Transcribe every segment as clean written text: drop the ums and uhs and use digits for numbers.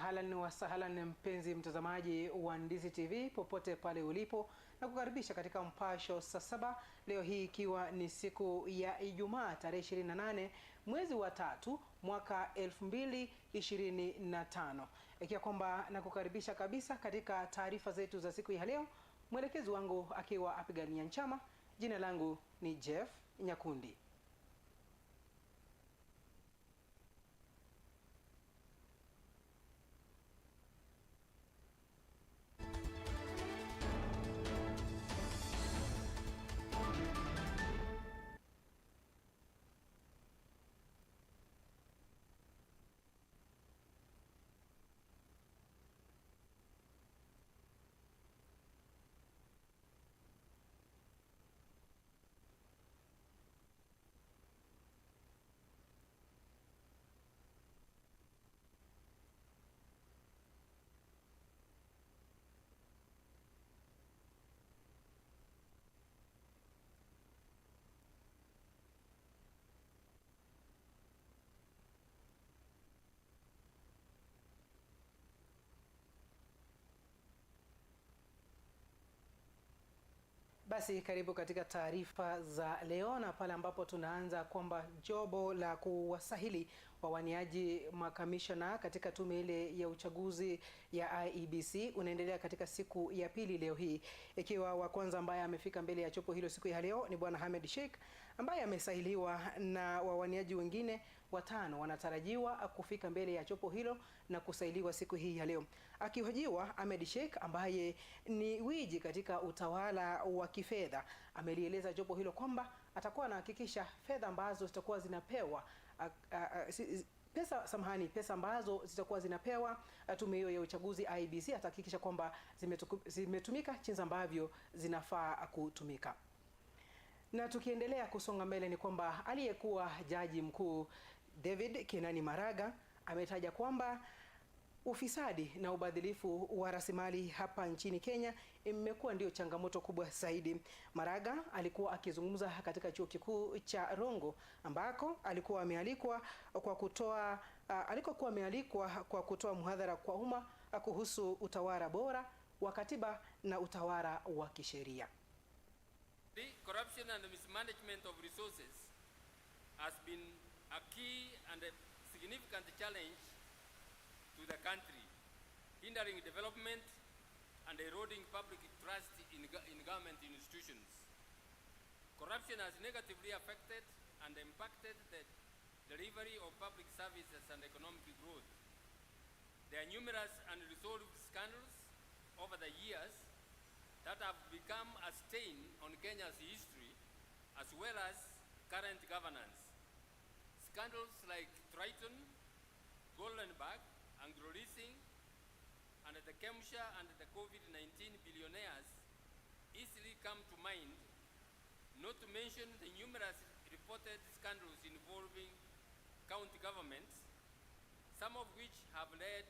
Ahlan wa sahlan, mpenzi mtazamaji wa Ndizi TV popote pale ulipo, na kukaribisha katika Mpasho saa saba leo hii ikiwa ni siku ya Ijumaa tarehe 28 mwezi wa tatu mwaka 2025, ikiwa kwamba nakukaribisha kabisa katika taarifa zetu za siku ya leo, mwelekezi wangu akiwa apigania nchama. Jina langu ni Jeff Nyakundi. Basi karibu katika taarifa za leo, na pale ambapo tunaanza kwamba jopo la kuwasahili wawaniaji makamishna katika tume ile ya uchaguzi ya IEBC unaendelea katika siku ya pili leo hii, ikiwa wa kwanza ambaye amefika mbele ya jopo hilo siku ya leo ni Bwana Hamed Sheikh ambaye amesahiliwa na wawaniaji wengine watano wanatarajiwa kufika mbele ya jopo hilo na kusailiwa siku hii ya leo. Akihojiwa, Ahmed Sheikh ambaye ni wiji katika utawala wa kifedha amelieleza jopo hilo kwamba atakuwa anahakikisha fedha ambazo zitakuwa zinapewa pesa samahani, pesa ambazo zitakuwa zinapewa tume hiyo ya uchaguzi IEBC, atahakikisha kwamba zimetumika jinsi ambavyo zinafaa kutumika. Na tukiendelea kusonga mbele ni kwamba aliyekuwa jaji mkuu David Kenani Maraga ametaja kwamba ufisadi na ubadhilifu wa rasilimali hapa nchini Kenya imekuwa ndio changamoto kubwa zaidi. Maraga alikuwa akizungumza katika chuo kikuu cha Rongo ambako alikuwa amealikwa kwa kutoa alikokuwa amealikwa kwa kutoa mhadhara kwa umma kuhusu utawala bora wa katiba na utawala wa kisheria. The corruption and mismanagement of resources has been a key and a significant challenge to the country, hindering development and eroding public trust in government institutions. Corruption has negatively affected and impacted the delivery of public services and economic growth. There are numerous unresolved scandals over the years that have become a stain on Kenya's history as well as current governance. Scandals like Triton, Goldenberg, Anglo Leasing, and the Kemsha and the COVID-19 billionaires easily come to mind, not to mention the numerous reported scandals involving county governments, some of which have led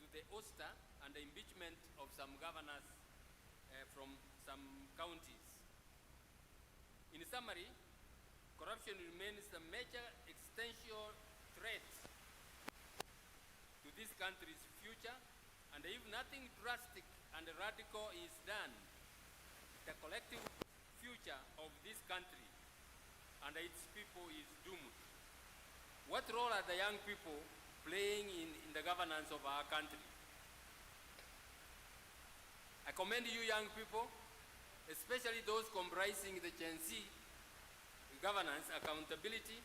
to the ouster and the impeachment of some governors from some counties. In summary, corruption remains the major existential threat to this country's future, and if nothing drastic and radical is done, the collective future of this country and its people is doomed. What role are the young people playing in the governance of our country? I commend you young people, especially those comprising the Gen Z governance accountability,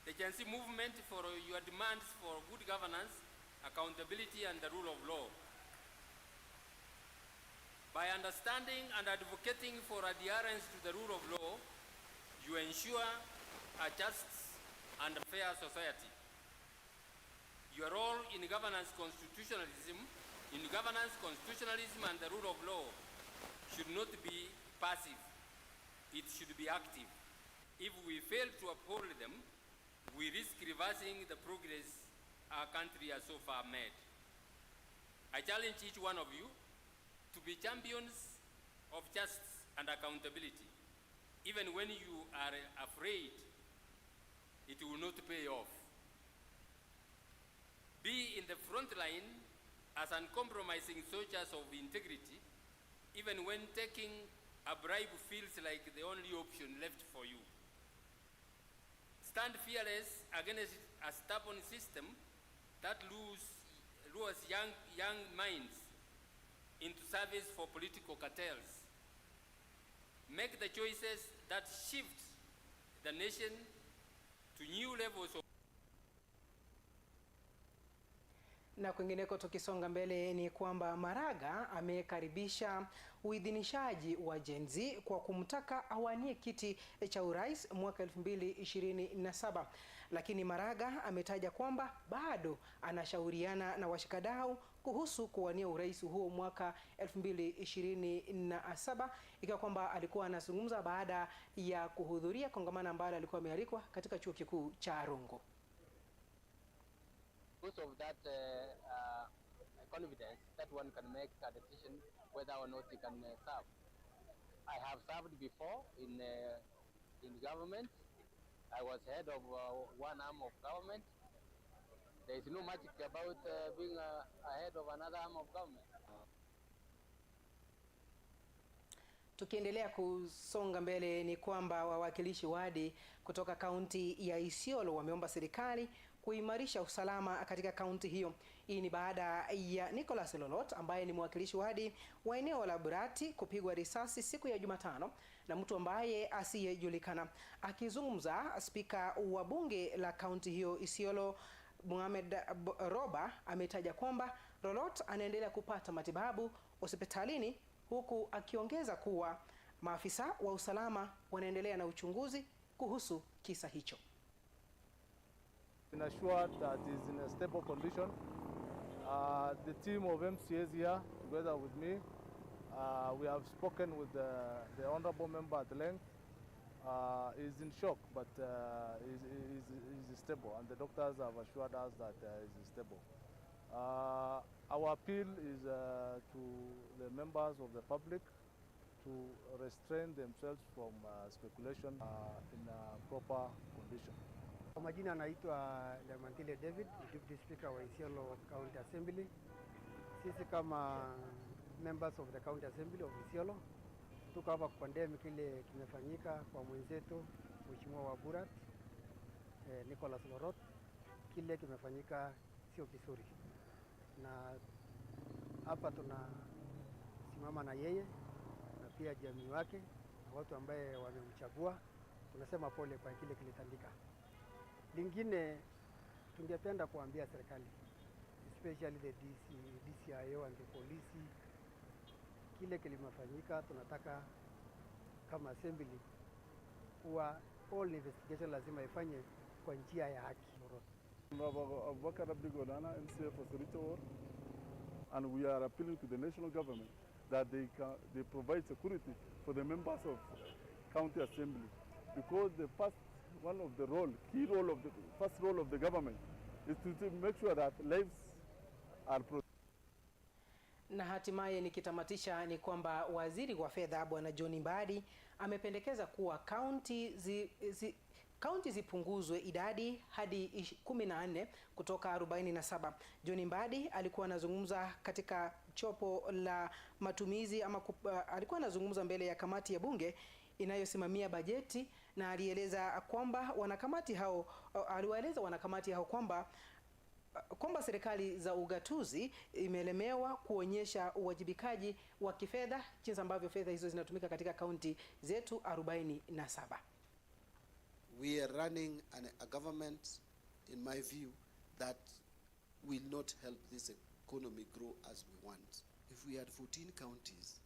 the Gen Z movement, for your demands for good governance, accountability, and the rule of law. By understanding and advocating for adherence to the rule of law, you ensure a just and fair society. Your role in governance constitutionalism, in governance constitutionalism and the rule of law should not be passive. It should be active. If we fail to uphold them, we risk reversing the progress our country has so far made. I challenge each one of you to be champions of justice and accountability. Even when you are afraid it will not pay off. Be in the front line as uncompromising soldiers of integrity, even when taking a bribe feels like the only option left for you. Stand fearless against a stubborn system that lures young minds into service for political cartels. Make the choices that shift the nation to new levels of. Na kwingineko tukisonga mbele ni kwamba Maraga amekaribisha uidhinishaji wa Gen Z kwa kumtaka awanie kiti cha urais mwaka 2027. Lakini Maraga ametaja kwamba bado anashauriana na washikadau kuhusu kuwania urais huo mwaka 2027, ikiwa kwamba alikuwa anazungumza baada ya kuhudhuria kongamano ambalo alikuwa amealikwa katika chuo kikuu cha Rongo. Because of that confidence that one can make a decision whether or not he can serve. I have served before in government. I was head of one arm of government. There is no magic about being a head of another arm of government. Tukiendelea kusonga mbele ni kwamba wawakilishi wadi kutoka kaunti ya Isiolo wameomba serikali kuimarisha usalama katika kaunti hiyo. Hii ni baada ya Nicholas Lolot ambaye ni mwakilishi wadi wa eneo la Burati kupigwa risasi siku ya Jumatano na mtu ambaye asiyejulikana. Akizungumza, spika wa bunge la kaunti hiyo Isiolo Mohamed Roba ametaja kwamba Lolot anaendelea kupata matibabu hospitalini, huku akiongeza kuwa maafisa wa usalama wanaendelea na uchunguzi kuhusu kisa hicho. Been assured that he's in a stable condition. The team of MCAs here, together with me, we have spoken with the honorable member at length. He's in shock, but he's stable, and the doctors have assured us that he's stable. Our appeal is to the members of the public to restrain themselves from speculation in a proper condition. Kwa majina anaitwa Lemantile David, Deputy Speaker wa Isiolo County Assembly. Sisi kama members of the County Assembly of Isiolo tuko hapa kukondem kile kimefanyika kwa mwenzetu Mheshimiwa wa Burat Nicholas Lorot. Kile kimefanyika sio kizuri, na hapa tunasimama na yeye na pia jamii wake na watu ambaye wamemchagua. Tunasema pole kwa kile kilitandika. Lingine tungependa kuambia serikali, especially the DCIO and the police, kile kilimefanyika, tunataka kama assembly kuwa all investigation lazima ifanye kwa njia ya haki. Abubakar Abdi Godana, MCA for Sericho Ward, and we are appealing to the national government that they provide security for the members of county assembly, because the first one of the role, key role of the first role of the government is to make sure that lives are protected. Na hatimaye nikitamatisha ni kwamba waziri wa fedha Bwana John Mbadi amependekeza kuwa kaunti zipunguzwe idadi hadi 14 kutoka 47. John Mbadi alikuwa anazungumza katika chopo la matumizi ama alikuwa anazungumza mbele ya kamati ya bunge inayosimamia bajeti, na alieleza kwamba wanakamati hao, aliwaeleza wanakamati hao kwamba serikali za ugatuzi imelemewa kuonyesha uwajibikaji wa kifedha, jinsi ambavyo fedha hizo zinatumika katika kaunti zetu 47. We are running a government, in my view, that will not help this economy grow as we want. If we had 14 counties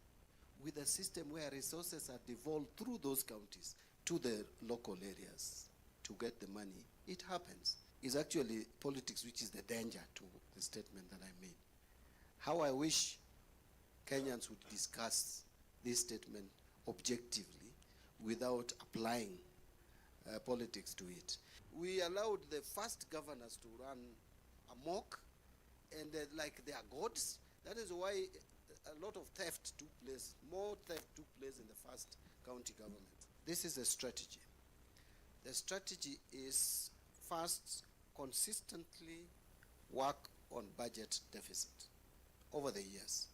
with a system where resources are devolved through those counties to the local areas to get the money, it happens. It's actually politics which is the danger to the statement that I made. How I wish Kenyans would discuss this statement objectively without applying politics to it. We allowed the first governors to run amok and like they are gods. That is why a lot of theft took place, more theft took place in the first county government. This is a strategy. The strategy is first, consistently work on budget deficit over the years.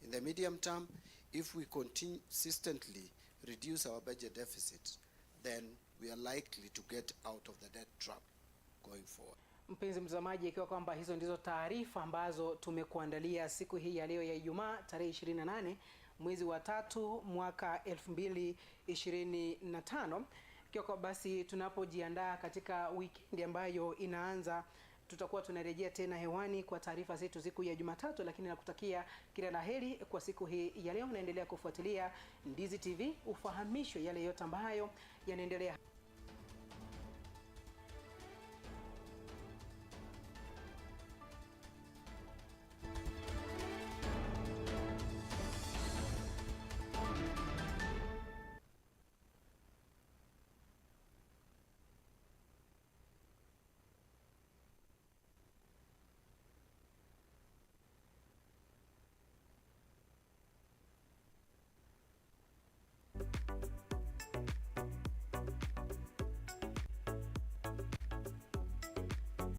In the medium term, if we consistently reduce our budget deficit, then we are likely to get out of the debt trap going forward. Mpenzi mtazamaji, ikiwa kwamba hizo ndizo taarifa ambazo tumekuandalia siku hii ya leo ya Ijumaa tarehe 28 mwezi wa 3 mwaka 2025. Ikiwa kwa basi tunapojiandaa katika wikendi ambayo inaanza, tutakuwa tunarejea tena hewani kwa taarifa zetu siku ya Jumatatu, lakini nakutakia kila la heri kwa siku hii ya leo. Naendelea kufuatilia Ndizi TV ufahamishwe yale yote ambayo yanaendelea.